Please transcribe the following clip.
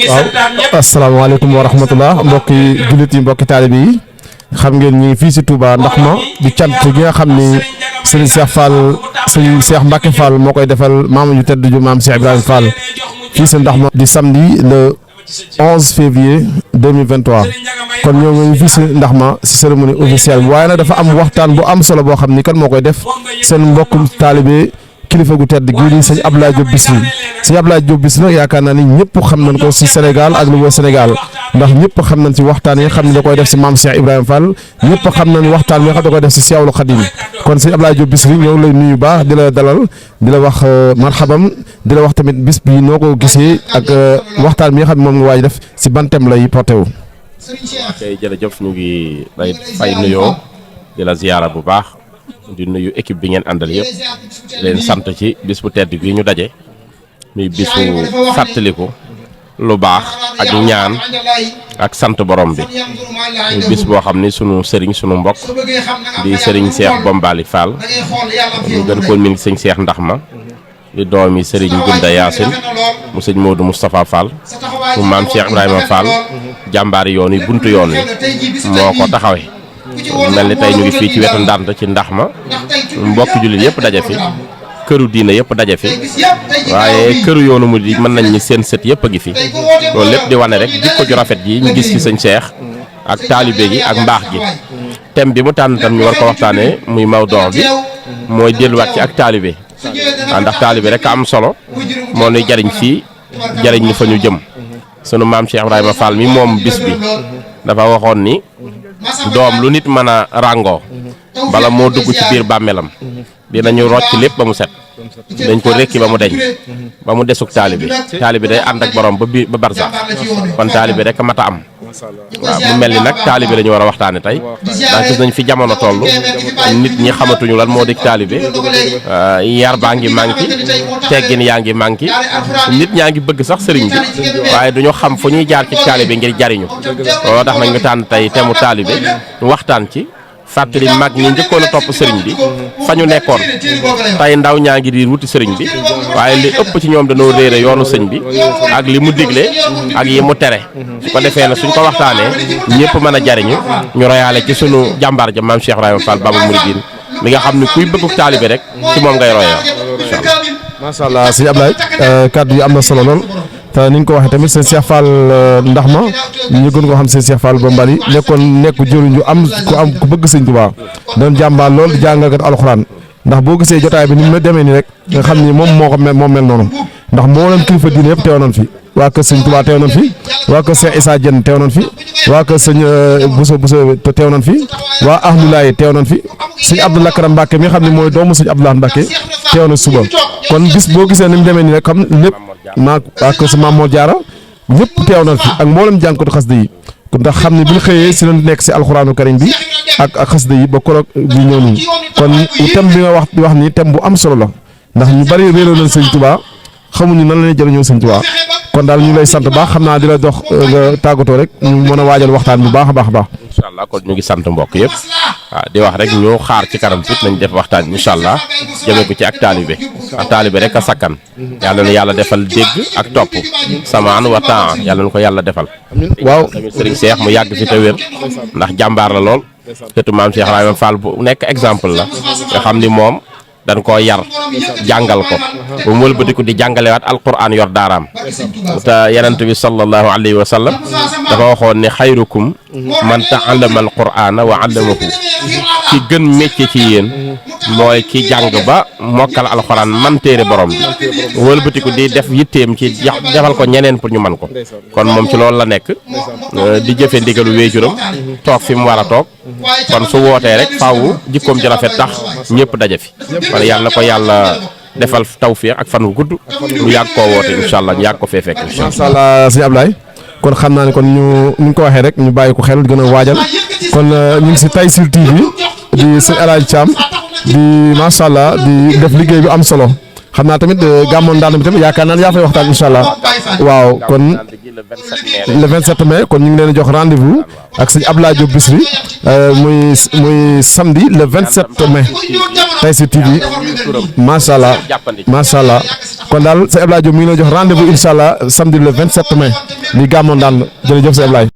waaw asalaamaaleykum wa rahmatullah mbokki jullit yi mbokki taalibe yi xam ngeen ñi ngi fii si Touba Ndaxma di cant gi nga xam ni sëriñ Cheikh Fall sëriñ Cheikh Mbacke Fall moo koy defal maam ju tedd ju maam Cheikh Ibrahima Fall fii si Ndaxma di samedi le 11 février 2023 kon ñoo ngi fii si Ndaxma si cérémonie officielle bi waaye nag dafa am waxtaan bu am solo boo xam ni kan moo koy def seen mbokkum taalibe kilifa gu tedd gii di sëñ Abdoulaye Diop Bichri sëñ Abdoulaye Diop Bichri nag yaakaar naa ni ñëpp xam nañ ko si Sénégal ak lu wër Sénégal ndax ñëpp xam nañ si waxtaan yi nga xam ne da koy def si maam Cheikh Ibrahima Fall ñëpp xam nañ waxtaan yi nga xam da koy def si Cheikhul Khadim kon sëñ Abdoulaye Diop Bichri ñoo lay nuyu baax di la dalal di la wax marhabam di la wax tamit bis bi noo ko gisee ak waxtaan bi nga xam ne moom nga waaj def si ban thème lay porté wu. kay jërëjëf ñu ngi lay fay nuyoo di la ziyaara bu baax. di nuyu équipe bi ngeen àndal yëpp leen sant ci bis bu tedd bi ñu daje muy bisu fàttaliku lu baax ak ñaan ak sant borom bi muy bis boo xam ni sunu sëriñ sunu mbokk di sëriñ Cheikh Bombali Fall ñu gën koo min sëñ Cheikh Ndaxma di doomi sëriñ Gunda Yaasin mu sëñ Modou Moustapha Fall mu maam Cheikh Ibrahima Fall jàmbaari yoon yi buntu yoon wi moo ko taxawee mel ni tey ñu ngi fii ci wetu Ndande ci Ndaxma mbokk jullit yëpp daje fi këru diine yëpp daje fi waaye këru yoonu mu di mën nañ ni seen sët yëpp a ngi fi loolu lépp di wane rek jikko ju rafet ji ñu gis ci sëñ Cheikh ak taalibe gi ak mbaax gi thème bi mu tànn tam ñu war ko waxtaanee muy mawduu bi mooy delluwaat ci ak taalibe waaw ndax taalibe rek a am solo moo nuy jariñ fii jariñ ni fa ñu jëm sunu maam Cheikh Ibrahima Fall mi moom bis bi dafa waxoon ni doom lu nit mën a ràngoo bala moo dugg ci biir bàmmeelam dinañu rocc lépp ba mu set dañ ko rekki ba mu deñ ba mu desuk taalibe day ànd ak borom ba barsax kon taalibe rek a mat a am waaw mu mel ni nag taalibe la ñu war a waxtaane tey ndax gis nañ fi jamono toll nit ñi xamatuñu lan moo di taalibe yar baa ngi manqué teggin yaa ngi manqué nit ñaa ngi bëgg sax sëriñ bi waaye duñu xam fu ñuy jaar ci taalibe ngir jariñu looloo tax nag ñu tànn tey temu taalibe ñu waxtaan ci fàttali mag ñi njëkkoon a topp sëriñ bi fa ñu nekkoon tey ndaw ñaa ngi di wuti sëriñ bi waaye li ëpp ci ñoom dañoo réere yoonu sëñ bi ak li mu digle ak yi mu tere su ko defee na suñ ko waxtaanee ñëpp mën a jariñu ñu royaale ci sunu jàmbaar ja maam Cheikh Ibrahima Fall Babul Mouridine mi nga xam ne kuy bëgg taalibe rek ci moom ngay royee incha allah. macha allah sëñ Ablaye kàddu yi am na solo lool te ni nga ko waxee tamit sëñ Cheikh Fall Ndaxma ñu gën koo xam sëñ Cheikh Fall Bombali nekk jëriñ ju am ku bëgg sëñ Tuubaa doon jàmbaar lool di jàngalkat alxuraan ndax boo gisee jotaay bi ni mu demee nii rek nga xam ni moom moo mel noonu ndax moo leen kilifa diine yëpp teew nañ fi waa kër sëñ Tuubaa teew nañ fi waa kër Cheikh Issa Diène teew nañ fi waa kër sëñ Bousso teew nañ fi waa Ahlulaay teew nañ fi sëñ Abdou Lakram Mbacke mi nga xam ne mooy doomu sëñ Abdoulaye Mbacke teew na suba kon bis boo gisee ni mu demee nii rek xam lépp maa ak sa Maam Mor Jaara ñëpp teew nañ fi ak mboolem jànkatu xasida yi ndax xam ne bu ñu xëyee si lañ nekk si alxuraanu karim bi ak xasida yi ba koroog bi ñëw nii kon thème bi nga wax nii thème bu am solo la ndax ñu bari réeroo nañ sëñ Tuubaa xamuñu nan la ñuy jëriñoo sëñ Tuubaa kon daal ñu lay sant baax xam naa di la dox nga tàggatoo rek ñu mën a waajal waxtaan bu baax a baax a baax. incha allah kon ñu ngi sant mbokk yëpp waaw di wax rek ñu xaar ci kanam tuuti nañ def waxtaan bi incha allah jëmee ko ci ak taalibe rek a sakkan yàlla na yàlla defal dégg ak topp samaan wa taan yàlla na ko yàlla defal. waaw tamit Serigne Cheikh mu yàgg fi te wér ndax jàmbaar la lool surtout maam Cheikh Ibrahima Fall bu nekk exemple la nga xam ni moom dañ koo yar jàngal ko ba mu wëlbatiku di jàngalewaat alquran yor daaraam te yonent bi sallallahu alayhi wa sallam dafa waxoon ne xayrukum man ta'allama alqur'ana wa 'allamahu ki gën métier ci yéen mooy ki jàng ba mokkal alquran man téere borom bi wëlbatiku di def yitteem ci defal ko ñeneen pour ñu man ko kon moom ci loolu la nekk di jëfe ndigalu wéejuram toog fi mu war a toog kon su wootee rek faaw jikkoom ji rafet tax ñëpp daje fi wala yàlla na ko yàlla defal tawfiq ak fan wu gudd ñu yàgg koo woote incha allah ñu yàgg ko fee fekk incha allah. macha allah sëñ Ablaye kon xam naa ne kon ñu ko waxee rek ñu bàyyi ko xel gën a waajal kon ñu ngi si Tayssir TV di sëñ El Hadj Thiam di macha allah di def liggéey bi am solo xam naa tamit gàmmoon daal bi tamit yaakaar naa ne yaa fay waxtaan incha allah waaw kon le 27 mai kon ñu ngi leen di jox rendez-vous ak sëñ Abdoulaye Diop Bichri muy samedi le 27 mai Tayssir TV macha allah kon daal sëñ Abdoulaye Diop mi ngi leen jox rendez-vous incha allah samedi le 27 mai li gàmmoon daal jërëjëf sëñ Abdoulaye.